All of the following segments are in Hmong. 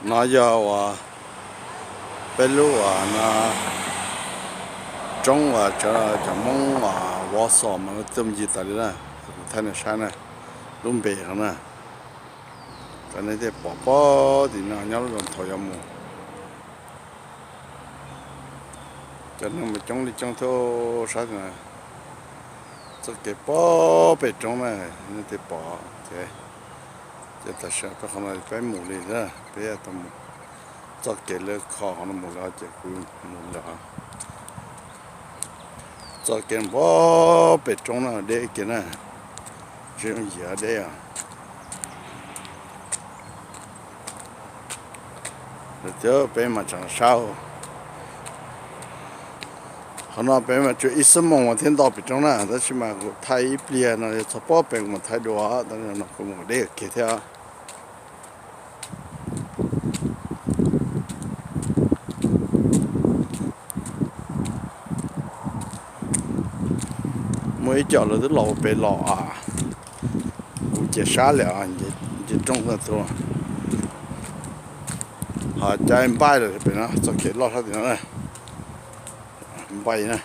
No yog uas peb lub uas no roob uas cov Hmoob uas vov xos mas lawv tuaj ncig tas li na. Kuv thaij nej saib na, lub npe no na. Cov nej thiaj pom pob tim no nyob lub zos thaum yuav mus. Cov neeg mas coob li coob thiab sab. Txoj kev pob pem roob na, nej thiaj pom. Ces tam sim no peb qhov no peb mus li na, peb tau mus txoj kev lawv kho qhov no mus lawm ces kuv mus lawm. Txoj kev pob pem roob na, deb kiag na, tsis yooj yim deb os. Lawm thiab peb mas tseem sab. Qhov no peb mas tsuas ib xuab moos mas thiaj nto pem roob na, tab sis mas kuv thaij ib pliag no txog pob pem kuv mam thaij dua, tab sis no kuv mus deb kiag thiab. Muaj ib co lawv twb los ua pem los, kuv cia sab lawm, nce roob tag tuaj. Ho caij npaij lawm pem no, txoj kev loj sab tim no, npaij na.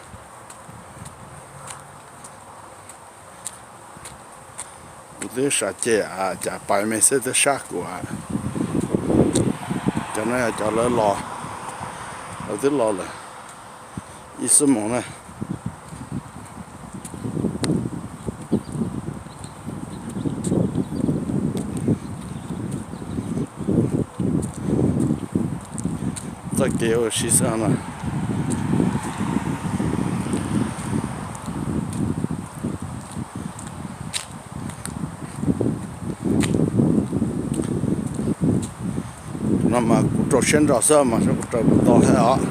Kuv twb sam cem cas pais me xwb twb sab kuv. Cov no yog cov lawv los, lawv twb los lawm ib xuab moos na. Txoj kev ua si xwb no. No mas kuv rau siab ntso xwb mas kuv raws kuv tau thiab os.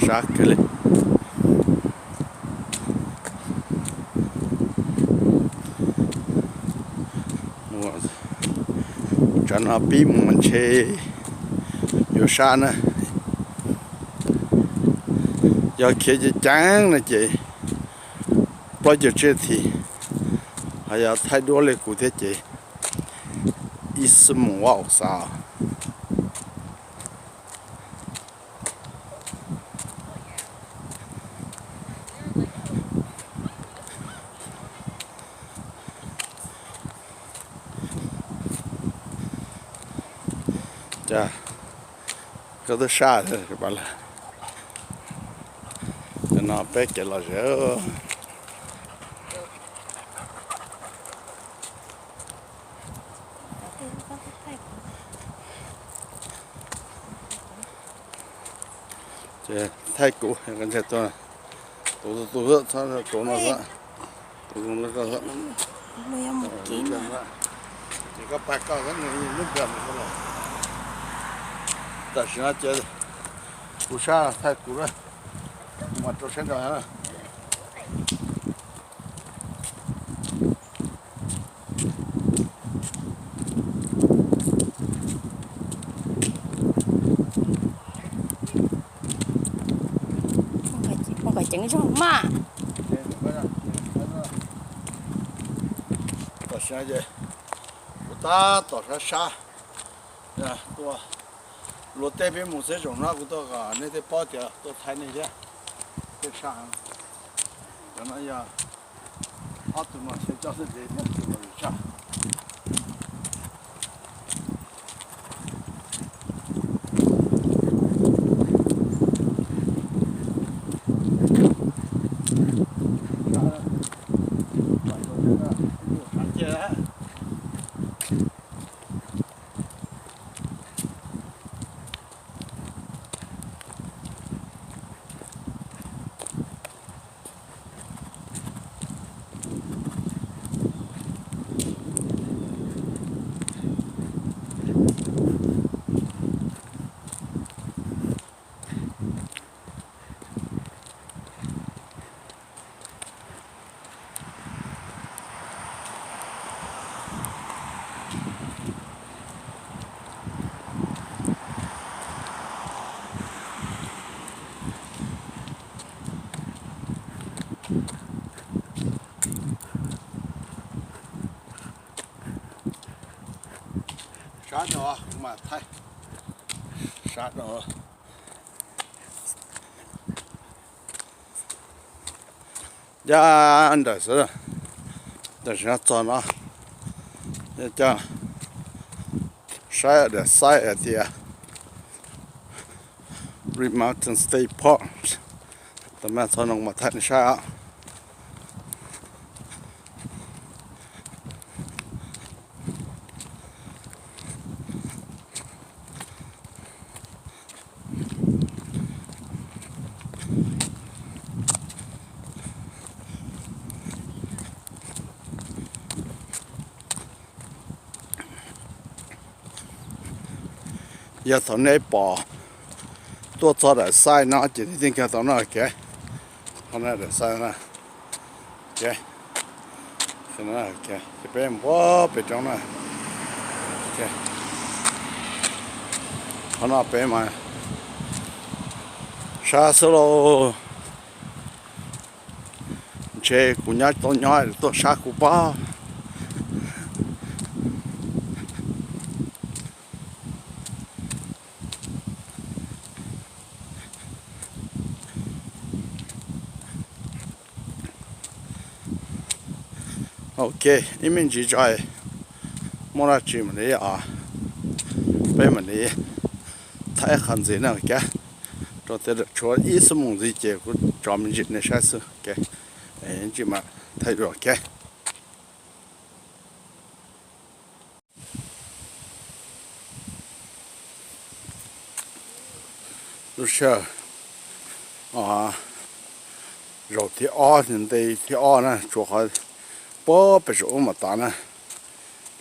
Sab kawg li. Tsam no pib mus mas ntshe yuav sab na. Yog khiav ceev ceev no ces plaub caug tsib nas this, ho yog thaij duab li kuv thiab ces ib xuab moos vaj xav. Cas koj twb sab lawm. Cov no peb kev lom zem. Ces thaij kuv, tus tus tus txhob tus no xwb, tus zoo li koj xwb. Ces koj pais koj lub npe. Tam sim no ces kuv sab thaij kuv, kuv mam rau siab ntso na. Ua kom ceev zog mas. Tam sim no ces kuv tab tom sab sab tuaj, luag tej peb mus xwb, zaum no kuv tuaj kom nej thiaj paub tias tuaj thaij nej thiab. Tej sab, cov no yog ob tug no xyov coj xwb ces nyob tsis tau lwm sab. Kab no kuv mam thaij sab no. Ya ntawm xwb, tam sim no txog no, coj saib daim xaib hais tias Green Mountain State Park. Tau mas txog no mas thaij nej saib os. Yog thaum nej pom tuaj txog daim xaib no ces nej tij nkag tau no kev, daim xaib na, ces peb mus pem roob na. Qhov no pem mas sab xwb lauj. Ntshe kuv nyob tau nyob tuaj sab kuv pob. Ok, ib me ntsis tso muaj dab tsi mam li, peb mam li thaij qhov ntxiv na. Rau tias tshuav ib xuab moos ntxiv ces kuv tso me ntsis nej saib xwb, ntsis mam thaij dua. Lub sij hawm zaum thib ob, nte thib ob na, tshuav qhov puag pem saum ub mam tas na,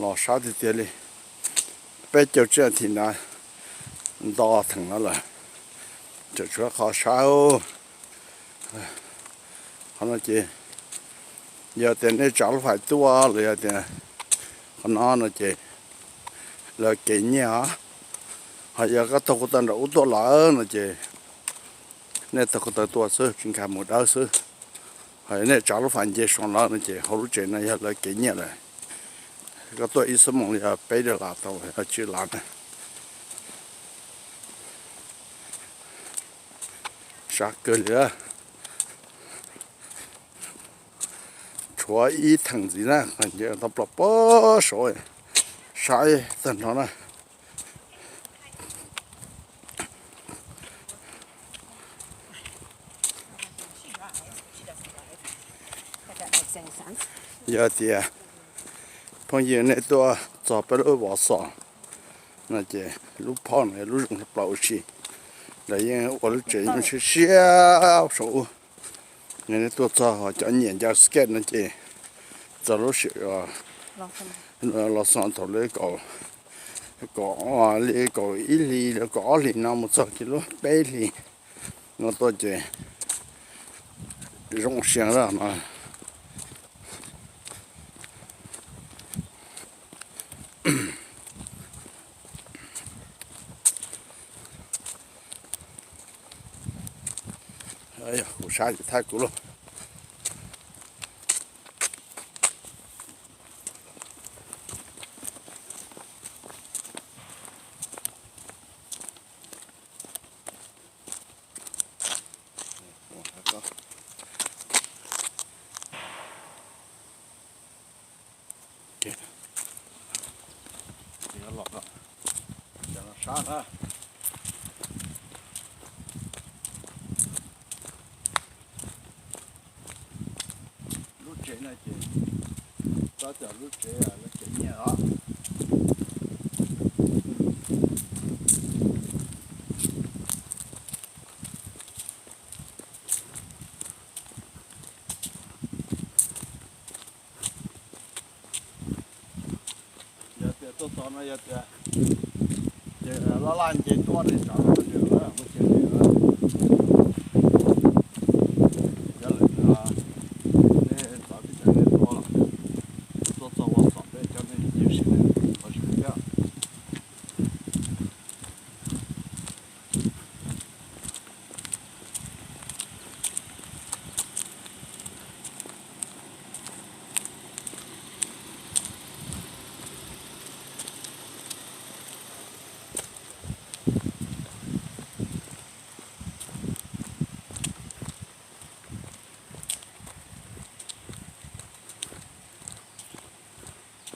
los sab tiag tiag li. Peb caug tsib nas this na, nto theem no lawm, tseem tshuav qhov sab. Qhov no ces yog tias nej tsav lub fais tuaj los yog tias qhov no no ces lawv kev nyiaj os. Ho yog koj taug ko taw nram ub tuaj lawm no ces nej taug ko taw tuaj xwb, tsis nkag mus dawb xwb. Ho yog nej tsav lub fais nce saum lawm no ces hauv lub tsev no yog lawv kev nyiaj lawm. Koj tuaj ib xuab moos yog peb dollar tau, tsib dollar na. Sab kawg li. Tshuav ib theem ntxiv na, tau plaub pab saud, saib tag nrho na. Yog tias phooj ywg nej tuaj txog peb lub Vov Xos no ces lub phauj no yog lub zoo plaws ua si, lawv yeej ua lub tsev yeej siab siab saum ub. Nej tuaj txog cov nyiam ncaws skate no ces txog lub sij hawm los xoo thaum li kaum, kaum li kaum ib hlis, kaum ob hlis no mus txog kiag lub peb hlis no tuaj ces zoo siab lawm no. Kuv sab tsis thaij kuv lauj. Lub tsev no ces txhob cov lub tsev lawv kev nyiaj os. Yog tias tuaj txog no yog tias ces laj laj nce tuaj nej tsav tuaj nws lawm muaj cia nws lawm. Cov lawm nej txav tib cov nej tuaj los tuaj txog ua xom peb cov nej cia sim qhov sim thiab.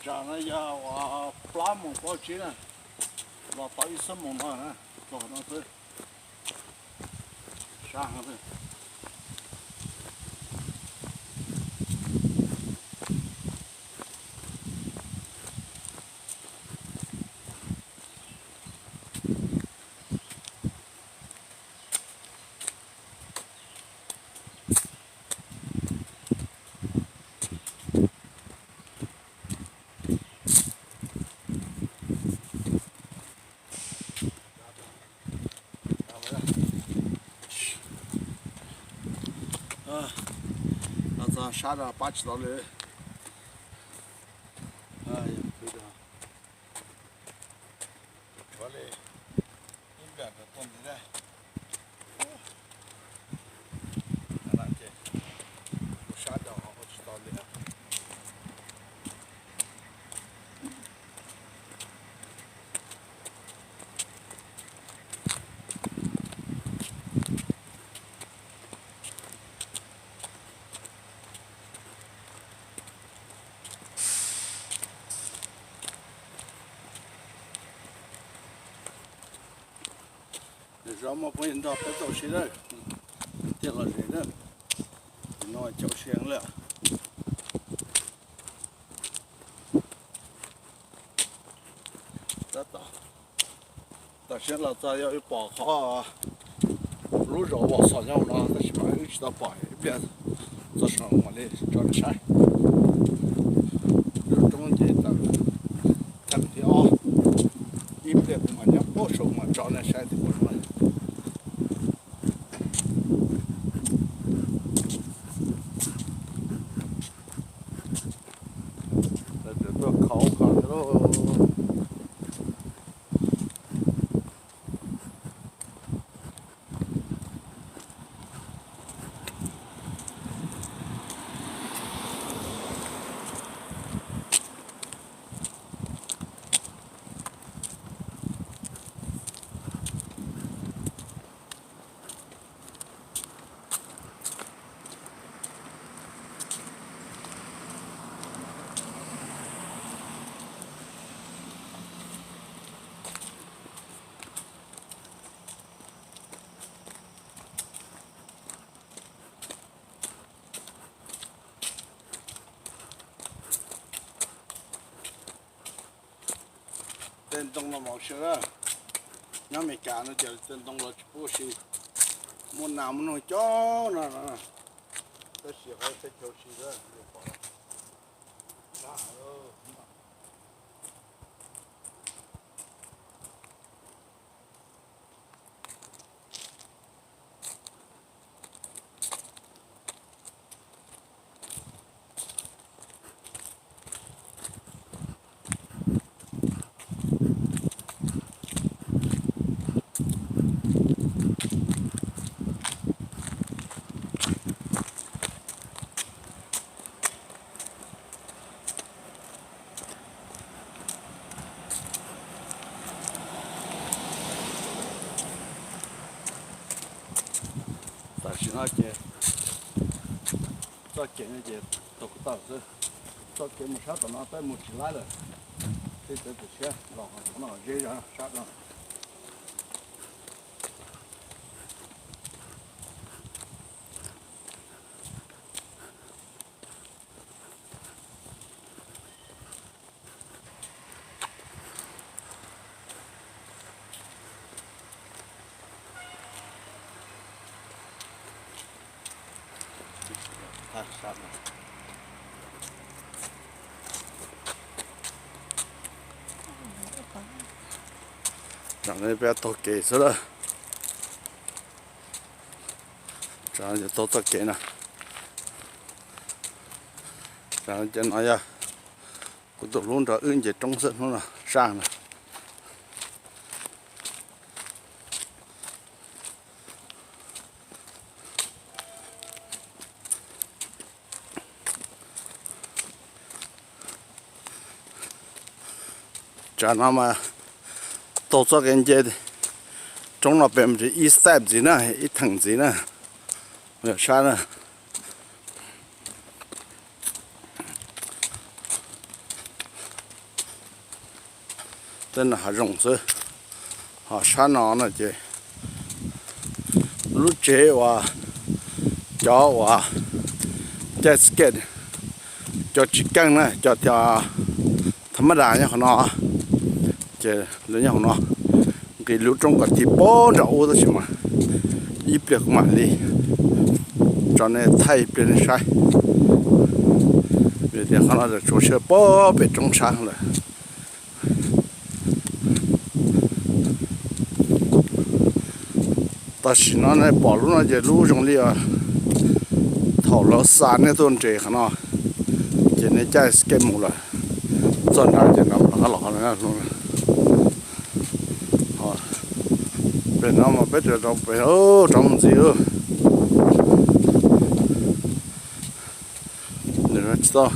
Tsam no yog uas plaub moos plaub tsib na, los tau ib xuab moos no na, txog no xwb. Sab heev. Los txog sab no pab tsis tau li. Tshuav li ib pliag rau tuaj ntxiv na. Ces ua sab do ua tsis tau li. Nws zoo mas phooj ywg nrog peb txaus siab na, thiaj los ze na. Nim no caum siab lawm. Tab tom, tam sim no los txog yog wb pom qhov lub zos Vam Xos nyob hauv no tab sis mas wb tsis tau pom, ib pliag txog saum mam li tso nej saib. Lub roob ces tawm theem thib ob, ib pliag kuv mam nyob puag saum mam tso nej saib tim ub no. Tuaj khau kho thiab lauj. Tej ntoo no mas siab na. Nyob Amelikas no ces tej ntoo los tsis pub si, muaj nas muaj noog coob no, tab sis qhov teb chaws si. Tam sim no ces txoj kev no ces tau kuv tawm xwb. Txoj kev mus sab tom no peb mus tsis laib lawm. Tej txawv tus siab los no ze zog sab no. Tam no peb taug kev xwb lawm. Tam no ces taug txoj kev no. Tam no ces no yog kuv tus hlub nrog wb nce roob xwb hnub no sab no. Tam no mas taug txoj kev nce roob no pem ib step ntxiv na, ib theem ntxiv na, sab na. Tej no hav zoov xwb. Ho sab no no ces lub tsev uas cov uas caij skate, cov tsis keej na, cov tias tha mab das nyob qhov no, ces lawv nyob qhov no. Nqis lub roob kom tig pog nram ub tab sis mas ib pliag kuv mam li tso nej thaij ib pliag nej saib. Vim tias qhov no tsuas saib pog pem roob sab lawm. Tam sim no nej pom lub no ces lub zoo li thaum lawv xa nej tuaj nres qhov no, ces nej caij skate mus lawm, txog nrad ces nrad los qab los qhov no. Pem no mas peb rov pem rov mus ntxiv. Nws tsis tau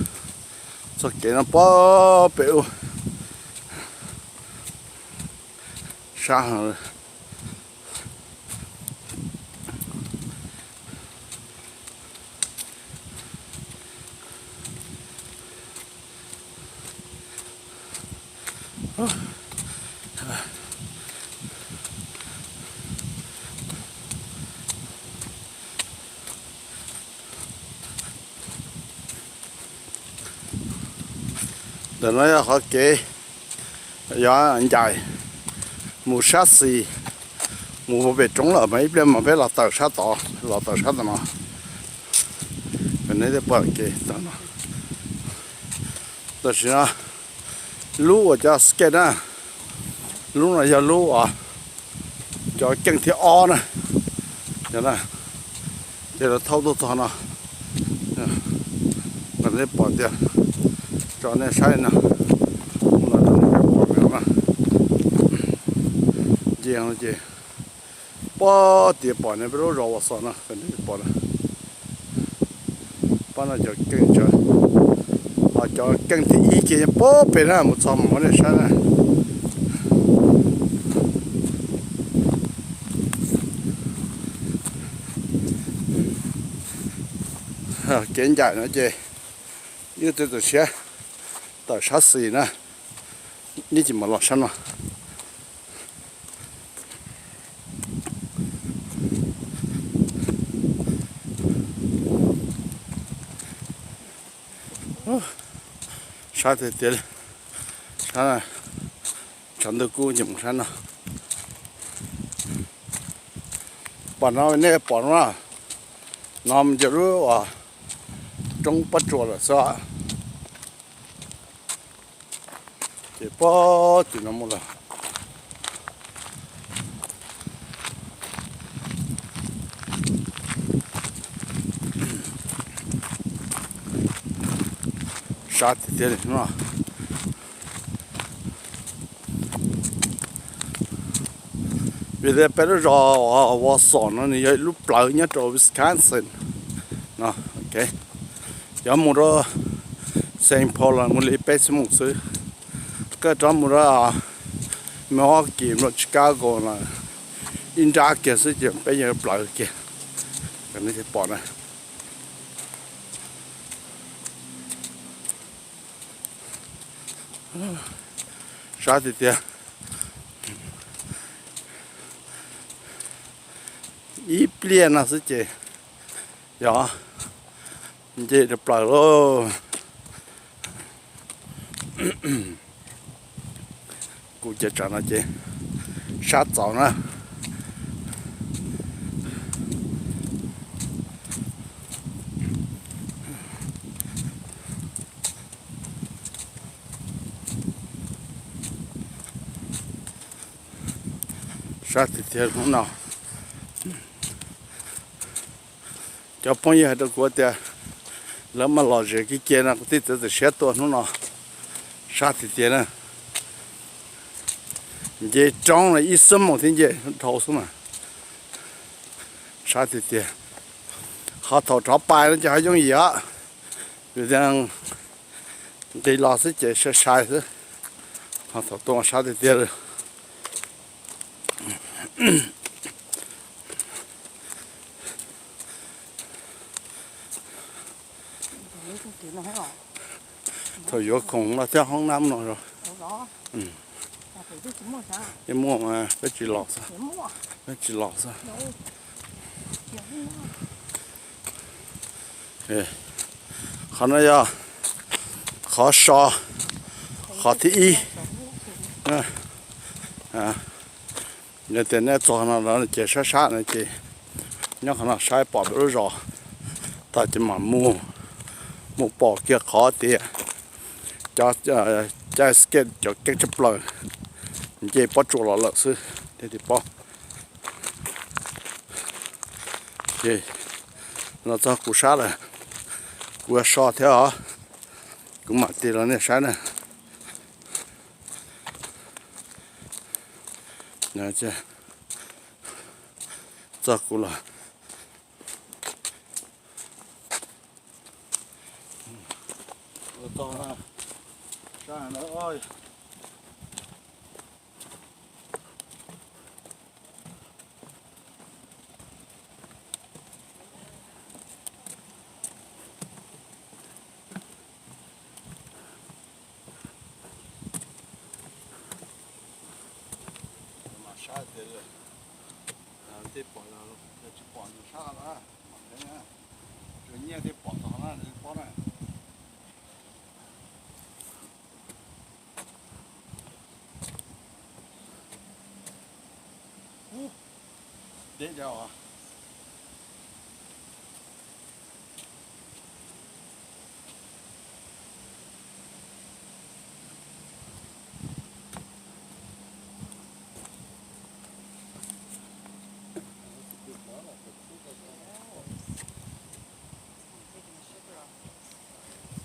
txoj kev no pog pem ub sab. Ntawm no yog qhov kev yog ncaim mus sab xis, mus pem roob lawm mas ib pliag mas peb los tawm sab tod, los tawm sab tom no. Peb pom kev tom no. Tam sim no lub uas cov skate na, lub no yog lub uas cov keej thib ob na. Ces lawv thauj tuaj txog no, nej pom tias, tso nej saib no, ces pog tias pom nej peb lub zos Uas Xos no, pom pab no cov keej tsawv, ho cov keej thib ib kiag pog pem na mus txog mus muab nej saib na. Kev ncaim no ces ib txwv txawm siab tawm sab xis na, ib chim mam los sab no. Sab tiag tiag, sab tshav ntuj kub ces mus sab no. Pom no nej pom no, no mus rau lub roob Pob Tsuas lawm xwb. Ces pog tim no mus lawm. Sab tiag tiag li no. Vim tias peb lub zos Uas Xos no nws yog ib lub plawv nyob rau Wisconsin no. Cov mus rau Saint Paul los mus li peb xuab moos xwb. Koj rov mus rau Milwaukee, mus rau Chicago los ib nrab kiag xwb ces peb yog plawv kiag. Nej thiaj pom na. Sab tiag tiag. Ib pliag no xwb ces yog nce rau plaws lauj. Kuv cov tsam no ces sab txaus na. Sab tiag tiag hnub no. Cov phooj ywg hais rau kuv tias lawv mas lom zem kiag kiag no, kuv thiaj txiav txim siab tuaj hnub no. Sab tiag tiag na. Nce roob no ib xuab moos thiab nce dhau xwb mas. Sab tiag tiag. Ho thaum rov pais no ces ho yooj yim os, vim tias nqis los xwb ces sai sai xwb. Ho thaum tuaj sab tiag tiag li. Thaum yuav khoom no thiab hoob nab no. Yeej muaj mas peb tsis los xwb, peb tsis los xwb. Qhov no yog qhov so, qhov thib ib. Yog tias nej txog no los ces sab sab no ces nyob qhov no saib pom peb lub zos tag ces mam mus, mus pom kiag qhov tias cov caij skate cov keeb tshaj plaws nce pob tsuas los lawm xwb thiaj li paub. Ces los txog kuv sab lawm, kuv yuav so thiab os, kuv mam tig los nej saib na. Txog kuv los. Mas sab tiag, tej pom los tsis pom nws sab los, tsuas nyiaj thiaj pom txog na, nws paub na. Deb dab os.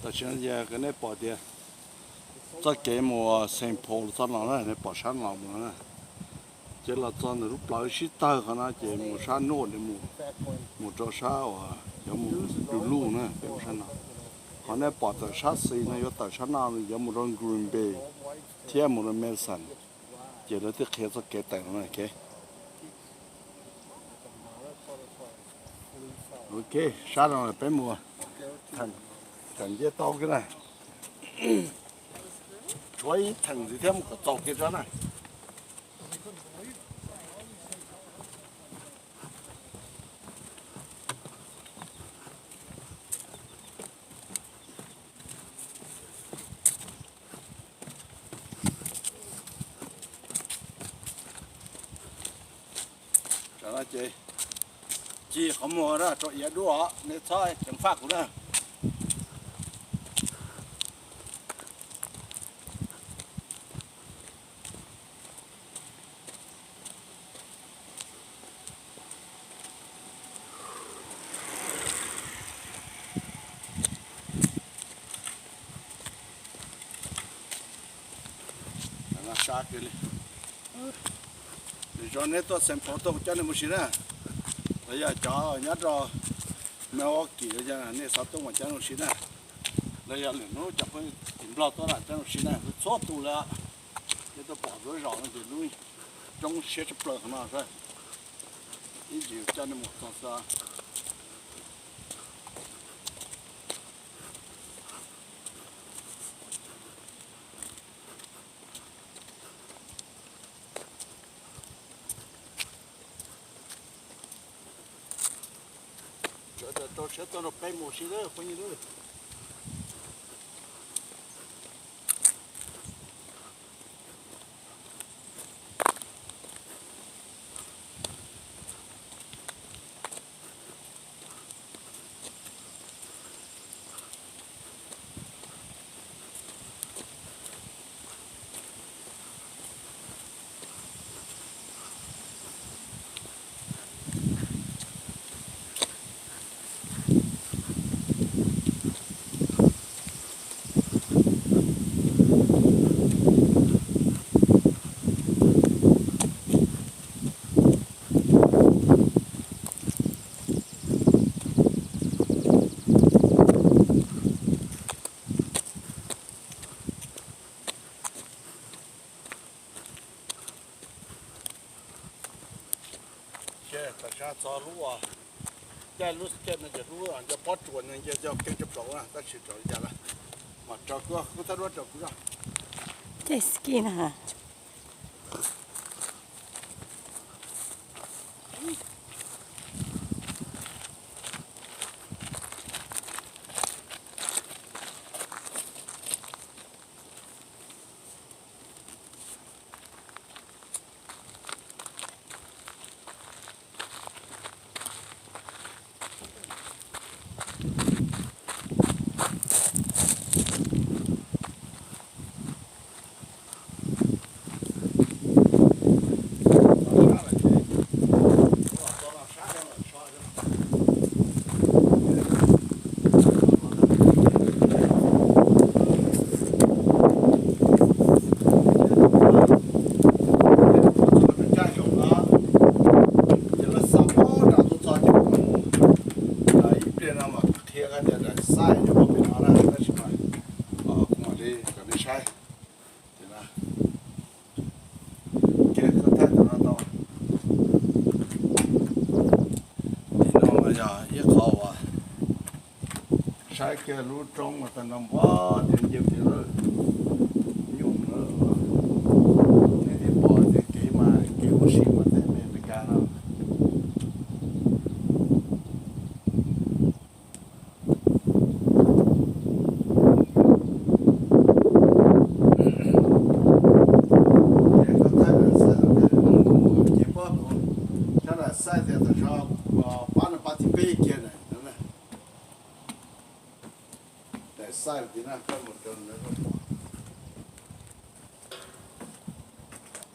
Tam sim no ces nej pom tias txoj kev mus Saint Paul txoj no na, nej pom sab no mus no na. Ces los txog ntawm lub plawv sib tawg qhov no ces mus sab nuj, mus rau sab uas cov mus du luj na, peb mus sab no. Qhov nej pom tawm sab xis no yuav tawm sab no yuav mus rau Green Bay thiab mus rau Mason, ces lawv twb qhia txoj kev tawm no na. Ok, sab no peb mus theem, kawm nce tau kiag na. Tshuav ib theem ntxiv thiab mus kom txaus kiag tso na. Tam no ces ci qhov muag rau iav dub os, nej txhob ceev faj kuv na. Sab kiag li. Lwm zaus nej tuaj Saint Paul tuaj kuv coj nej mus si na. Los yog cov nyob rau Milwaukee los yog nej xav tuaj mas coj nej mus si na. Los yog lwm hnub cov phooj ywg tim Nplog tuaj los coj nej mus si na, txhua tus lawm. Nej tuaj pom lub zos no ces lub coob siab tshaj plaws qhov no. Ib ntsis coj nej mus txog xwb. Rau siab tuaj nrog peb mus si lawm phooj ywg. Ces tam sim no txog lub, caij lub skate no ces lub nce pob tsuas no nce cov keeb tshaj plaws na, tab sis raws li cas lawm mas raws kuv, kuv thab duab raws kuv. Caij ski na. Saib, ces koj thaij tus no tau. Tim no mas yog ib qho uas saib kiag lub roob mas tag nrho npog tias nce tias lawm, nyuj lawm. Nej twb pom tias kev mas kev ua si mas teb me Amelikas no. Ces pob kuv sab lam xaij tias tam sim no pab no pab thib peb kiag na. Daim xaij tim no koj mus rau ntawd koj pom.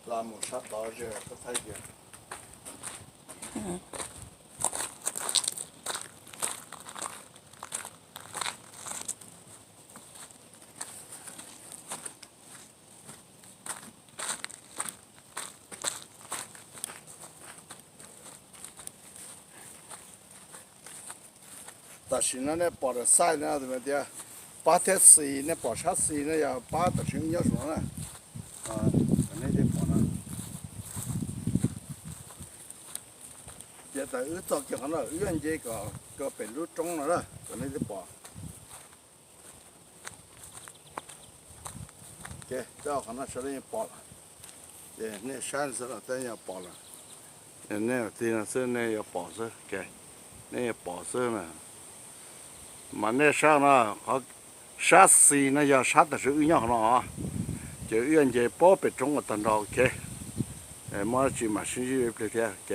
Los mus sab tod ze koj thaij kiag. Tam sim no nej pom daim xaij no tias pab thiab xis, nej pom sab xis no yog pab tam sim wb nyob saum no na. Nej thiaj pom no. Ces tas wb txog kiag qhov no wb yuav nce kom kawg pem lub roob no na kom nej thiaj pom. Ces coj qhov no sawv daws yeej pom lawm. Ces nej saib xwb los tej yeej pom lawm. Nej tig no xwb nej yuav pom xwb, nej yuav pom xwb na. Mas nej saib no, qhov sab xis no yog sab tam sim wb nyob qhov no, ces wb yuav nce pob pem roob ua tag nrho, ok. Muaj dab tsi mam sib ntsib ib pliag thiab, ok.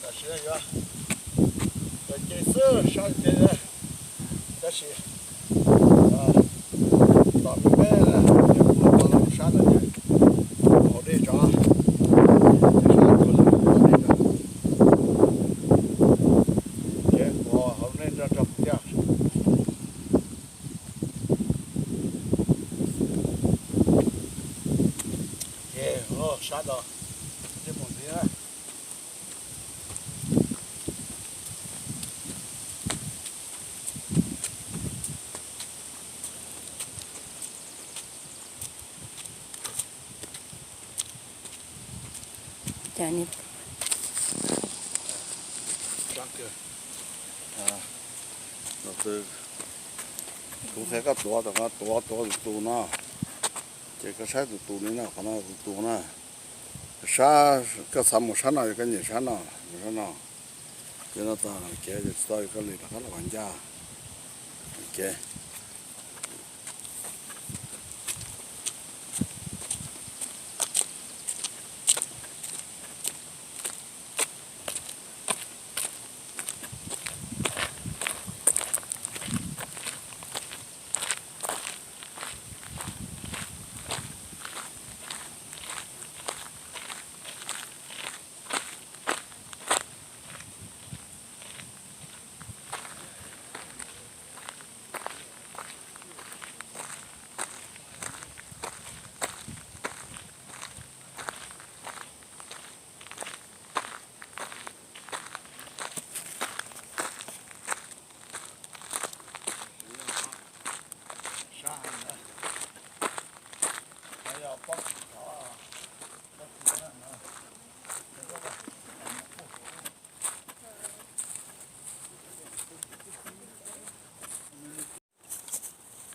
Tam sim no yuav, yuav nce xwb sab nce, tab sis tom me me na, ces kuv tos los sab ntawd ces hauv dej tso, ces sab tuaj lawm hauv dej tso, ces kuv hauv nej nrog rau kuv thiab. Ces sab no, nej mus ntxiv na. Kuv qhia koj tuav, tuav tuav tus tus no, ces koj saib tus tus li no, qhov no tus tus na. Sab, koj xav mus sab no, koj nyem sab no, mus sab no. Ces no tau kev, ces tsis tau koj li rov qab los ncaj.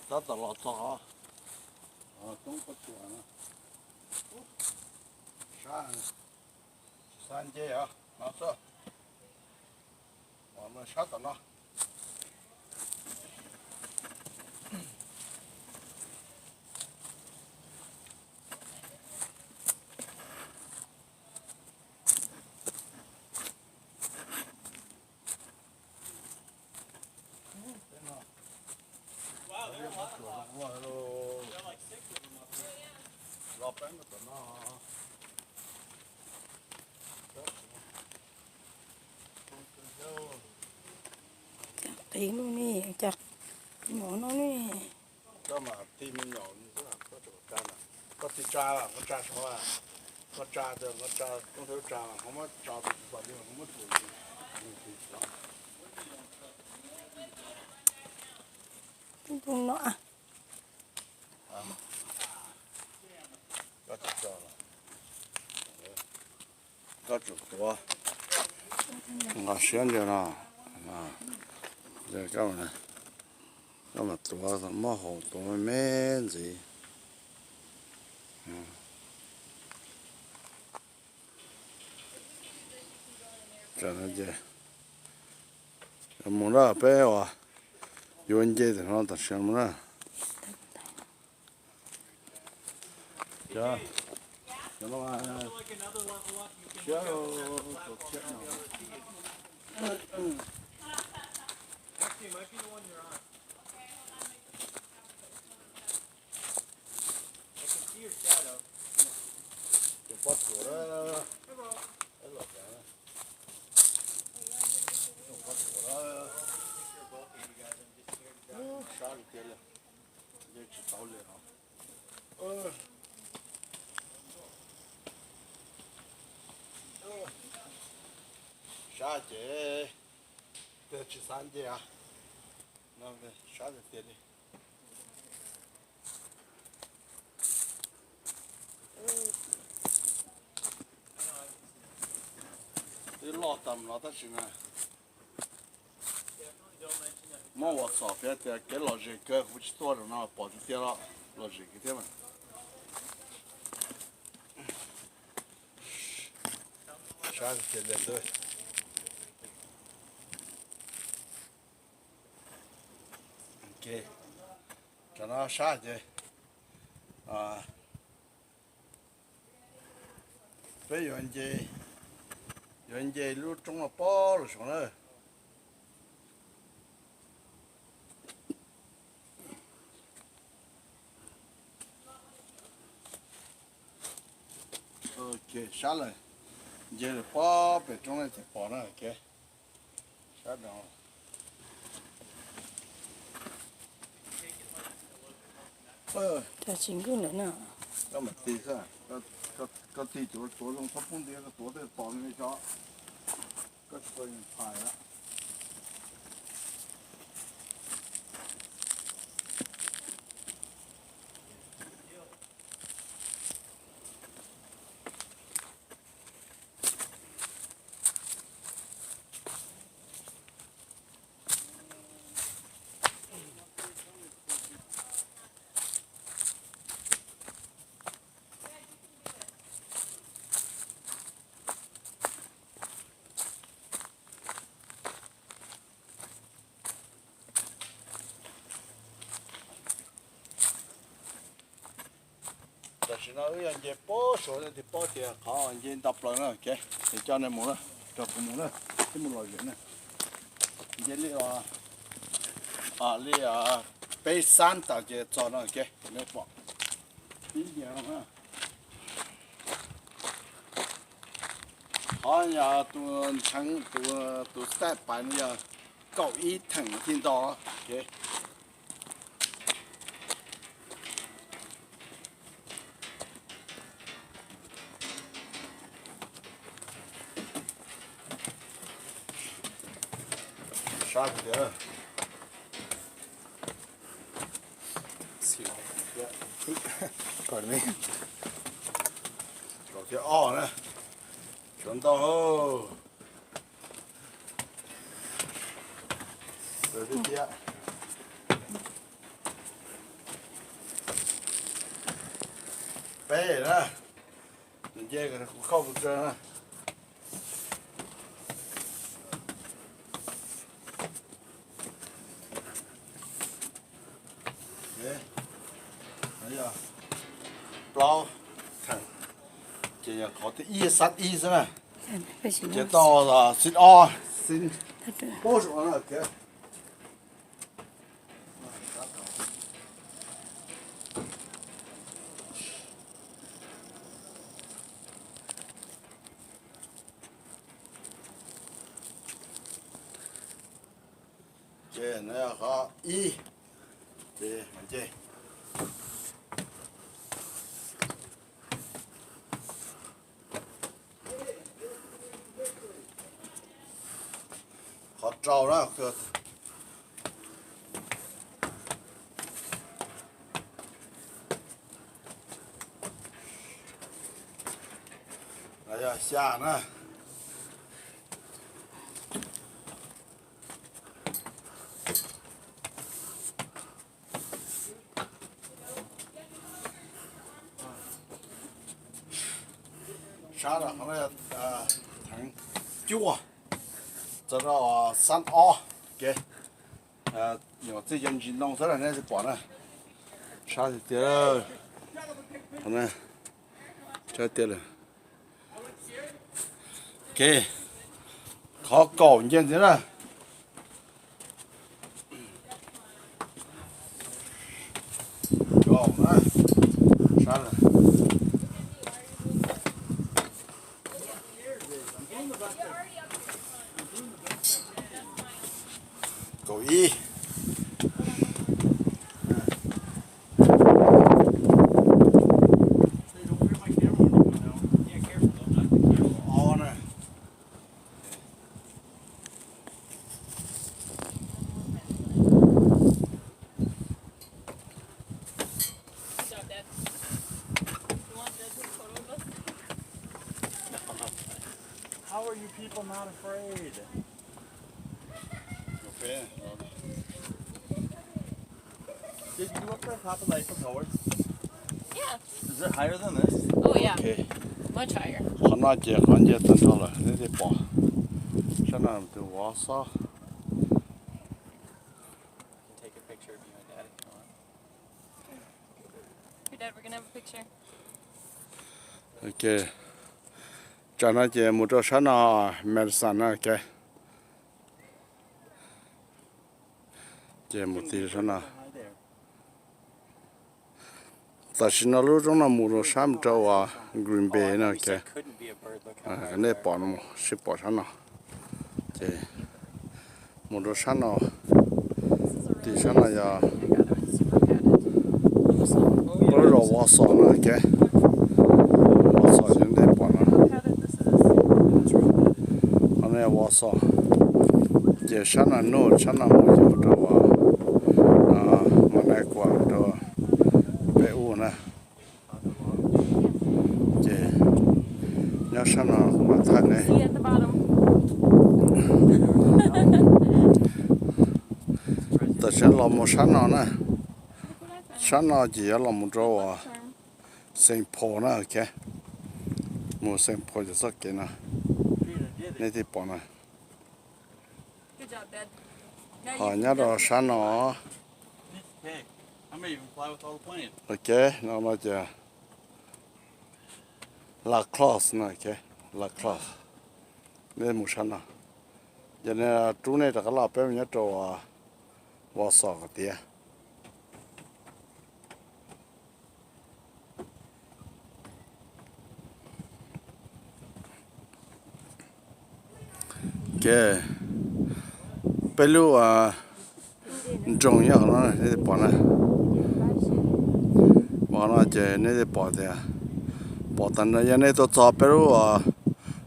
Tab tom los txog os. Sab, tsis xav nce os, no xwb. Sab tom no. Qis lub ne, cas mov no ne. Koj mas tig me nyuam, koj tsis tsa na. Koj tig tsa, koj tsa saud, koj tsa, koj tsa, koj tsa, koj muab tsa, koj muab tsa. Tus no. Koj tsum tuav, nqa siab ntsia no, koj mam tuav, muab hau tuav me me ntxiv. Mus na peb uas yuav nce tam no tam sim no mus na. Tus pob tsuas, pob tsuas, sab tiag li, nce tsis tau li os. Sab ces tiag tsis xav nce, sab tiag tiag li. Twb loj tag no tab sis na, muab ua txom piav tias kev lom zem kawg, kuv tsis tuaj rau no pom tiag tiag, lom zem kawg thiab mas. Sab tiag li ntag. Cov no sab ces peb yuav nce, yuav nce lub roob no pob los saud na. Sab lawm, nce lawm pob pem roob ne ces pom na. Sab no. Cov tsis nkuj ntawm no. Koj mam tig xwb, koj tig tuav tuav zoo txhob poob ntiav, koj tuav tej pom li cov, koj tsis tau phais. Tam sim no wb yog nce pob suav, nej twb paub tias qhov nce nta plaws na, ces coj nej mus na, rau kuv mus na, twb mus lom zem na. Nce li, li peb xab tas ces txog no, ces nej pom ib nce no na. Qhov yog tus ntsheev, tus, tus step pais no yog kaum ib theem thiaj nto. Sab tiag. Pardon me. Ntau. Peb na, nce kuv khauj kuv tsawg na. Plaub theem, ces yog qhov thib ib xab ib xwb na. Ces tau xib ob, xib, ces no yog qhov ib, ces qhov rau na, yog xya na. Sab no qhov no theem cuaj, txog rau xab ob, ke, nyuam txij cov ntsis ntoo xwb nej twb pom na. Sab tiag tiag, sab tiag lawm. Ke, qhov kaum nce ntxiv na. Kaum na, sab na. Kaum ib. How are you people not afraid? Did you look at the top of the Eiffel Tower? Yeah. Is it higher than this? Oh, yeah. Okay. Much higher. Qhov no ces qhov nce tag nrho lawm, nej thiaj pom. Sab no tus vov xob. Your dad, we're gonna have a picture. Ok. Tsam no ces mus rau sab no, Madison na, ok. Ces mus tig sab no. Tam sim no lub roob no mus rau sab mus rau uas Green Bay no, ok. Nej pom no, sib pom sab no. Ces mus rau sab no, tig sab no yog peb lub zos Wausau no, ok. Wausau yog nej pom no. Qhov no yog Wausau. Ces sab no nuj, sab no mus ces mus rau uas Managua rau peb ub na. Ces nyob sab no kuv mam thaij ne. Tam sim no los mus sab no na. Sab no ces yuav los mus rau uas Saint Paul na, ok. Mus Saint Paul ces txoj kev no, nej thiaj pom na. Ho nyob rau sab no, ok, no no ces La Crosse no, ok, La Crosse. Nej mus sab no, yog nej rub nej rov qab los peb mus nyob rau Wausau kom tiav. Ok, peb lub nroog nyob qhov no nej pom na. Qhov no ces nej thiaj pom tias, pom tag nrho, yog nej tuaj txog peb lub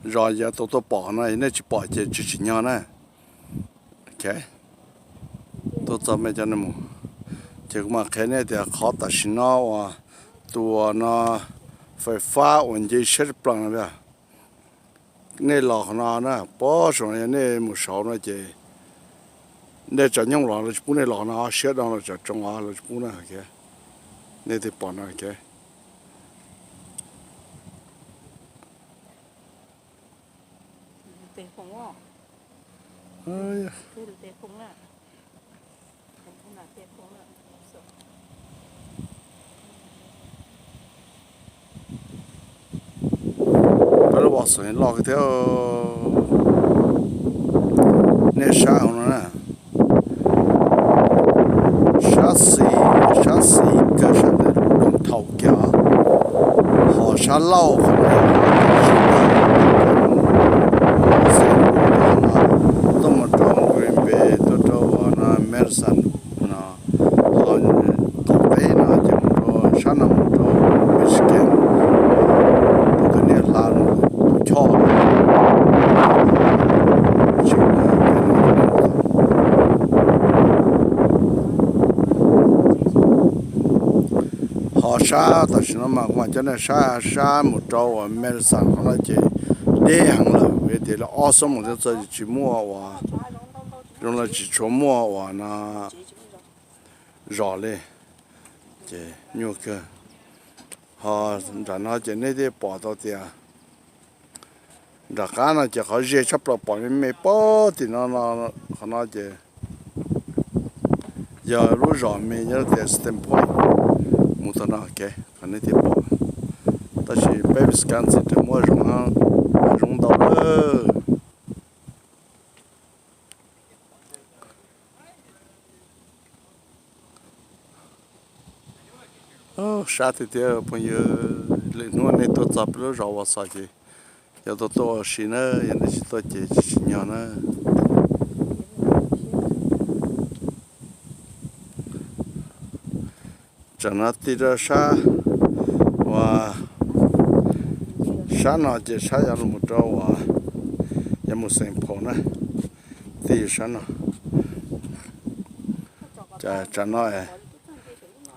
zos yuav tau tuaj pom qhov no, yog nej tsis pom ces tsis tsim nyog na. Ok, tuaj txog me cov no mus, ces kuv mam qhia nej tias qhov tam sim no uas tus no fais fab uas nce siab tshaj plaws no, nej los qhov no na, pob saum no yog nej mus saud no ces nej tsav nyooj los lawv tsis pub nej los no, siab doo los tsav tsoo los tsis pub na. Nej thiaj pom no. Peb lub vos xoom loj kawg thiab. Nej saib hauv no na, sab xis, sab xis kawg sab ntawm downtown kiag, ho sab laug qhov no tuaj mus rau Green Bay, tuaj rau Madison no, ho qaum teb no ces mus rau sab no mus rau Michigan, rau tus niam hla tus choj. Ho sab tam sim no mas kuv mam coj nej saib sab mus rau uas Madison qhov no ces deb heev lawm, vim tias li ob xuab moos thiaj txog, tsis muaj uas, zoo li tsis tshua muaj uas no zos li, ces nyuaj kawg. Ho nram no ces nej thiaj pom tau tias nram qab no ces qhov ze tshaj plaws pom me me pob tim no, qhov no ces yog lub zos me nyob tias Stevens Point, mus tau no kev qhov nej thiaj pom. Tab sis peb Wisconsin raws muaj zoo, zoo ntau lawm. Sab tiag tiag phooj ywg, lwm hnub nej tuaj txog peb lub zos Wausau ces yog tuaj tuaj ua si na, yog nej tsis tuaj ces tsis tsim nyog na. Tsam no tig rau sab uas, sab no ces sab yog los rau uas yog mus Saint Paul na, tig sab no. Tsam no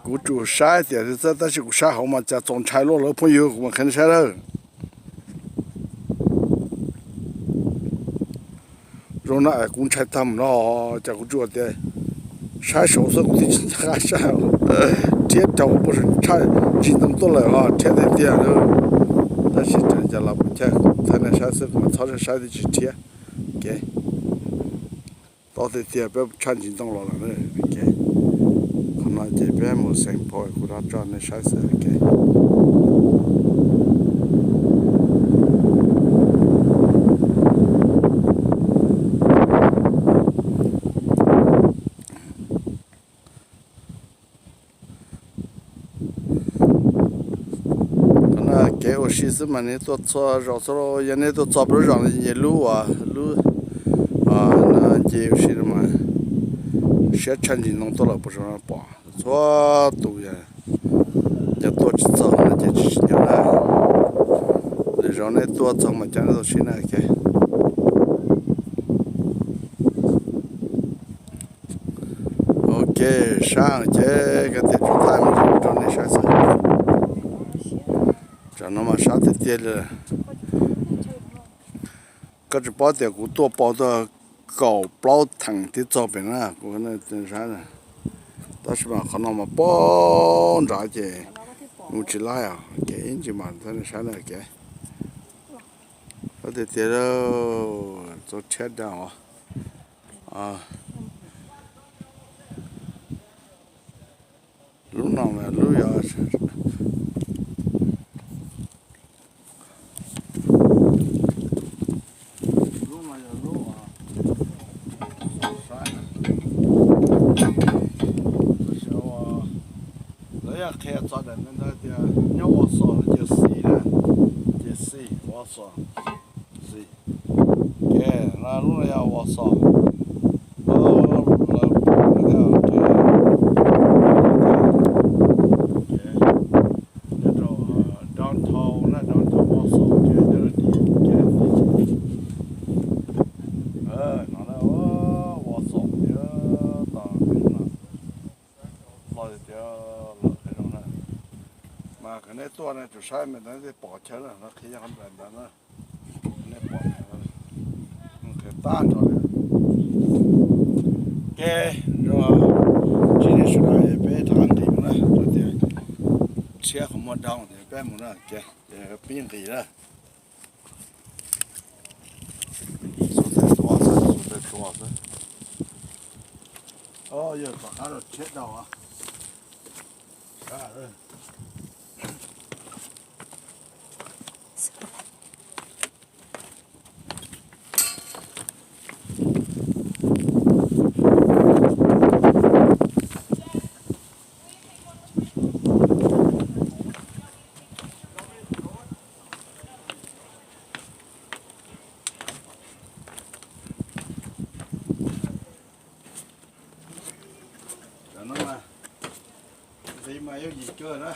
kuv tsuas saib tias, tab sis kuv saib hauv mas cas txaus ntshai luaj lawm phooj ywg, kuv mam qhia nej saib lawm. Zoo na es kuv ntshai tag mus no, cas kuv tsuas tias saib saud xwb kuv twb tsis nco qab saib, rhiab raug puag saum tshaj ntsis ntoo tuaj lawm os, rhiab tiag tiag. Tab sis tseem cas los kuv thaij nej saib xwb, kuv mam txhob saib twb tsis rhiab. Kev tau tiag tiag peb tshaj ntsis ntoo los lawm. Qhov no ces peb mus Saint Paul, kuv rov tso nej saib xwb. Qhov no kev ua si xwb mas nej tuaj txhua zaus xwb, yog nej tuaj txog peb lub zos no ces nce lub uas lub, nce ua si no mas siab tshaj ntsis ntoo tuaj lawm puas zoo pom txhua tus. Yog tuaj tsis txog no ces tsis tsim nyog na. Lwm zaus nej tuaj txog mas coj nej tuaj saib na. Ok, sab ces koj tias tsuas thaij me ntsis rau nej saib xwb. Tsam no mas sab tiag tiag li. Koj tsis paub tias kuv tuaj pau tuaj kaum plaub theem thiab txog pem na, kuv sab. Tab sis mas qhov no mas poob nrad ces mus tsis laib os, kev ib ntsis mas thaij nej saib na kev. Sab tiag tiag, txaus rhiab dab os. Lub no mas lub yog, lub no yog lub, lawv yog qhia txog daim ntawd tias nyob Wausau ces xis na, ces xis Wausau, xis. Ces no lub no yog Wausau, lawv pom thiab. Nyob rau downtown na, downtown Wausau ces nyob rau tim kev no na, Wausau thiab tau no. Los tias los qhia zoo na, mas kom nej tuaj na tsuas saib me ntawd nej thiaj pom chaw na, no qhia yog qhov ntawd na. Nej pom qhia tag nrho li. Ke, zoo, tsis nej sawv daws peb rov qab nqis mus na, tias tshiab qhov muag down tias peb mus na, ke, peb nqis na. Xuas tes tua xwb, xuas tes tua xwb. Yog tom qab rau tshiab down. Cov no mas, nqi mas yooj yim kawg na.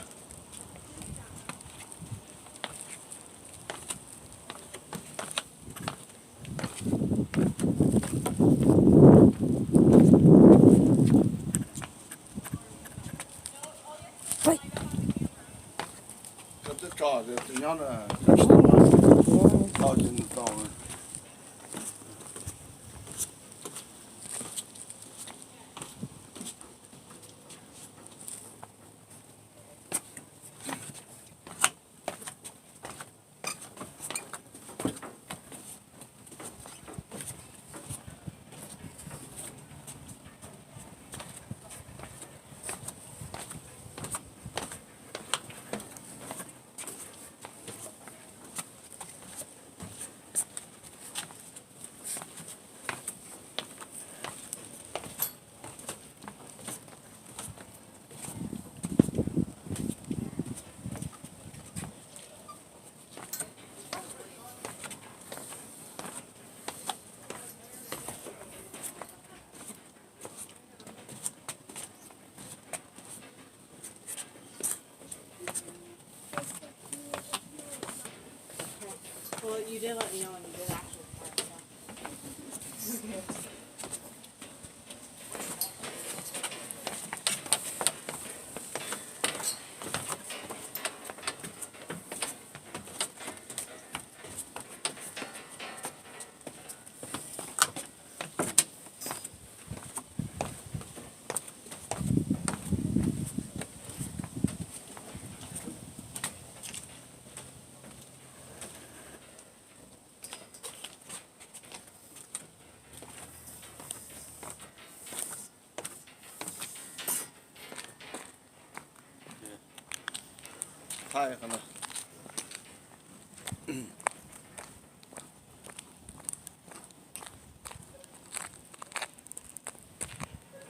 Koj twb tso tus nyob na, koj tsis tau, tau ces nws tau na. Well, you did let me know when you did actually fly, so. Thaij qhov no.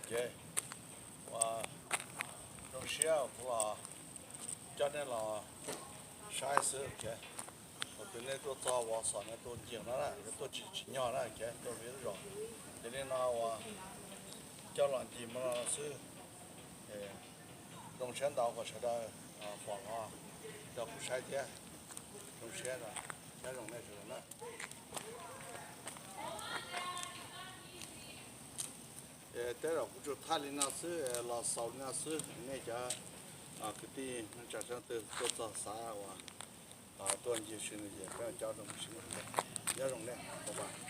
Ces ua zoo siab kuv los coj nej los saib xwb ces, thaum twg nej tuaj txog Wausau nej tuaj ncig no na, nej tuaj tsis tsim nyog na ces tuaj vij lub zos. Ces li no uas coj los ncig mus no xwb. Zoo siab ntau kom sawv daws pom los rau kuv saib thiab. Zoo siab, nyob zoo nej sawv daws na. Tej zaum kuv tsuas thaij li no xwb, los xaus li no xwb, nej cov kwv tij neej tsa sab twg tuaj txog xav uas tuaj ncig sim no ces peb coj zoo sim no, nyob zoo nej, bye bye.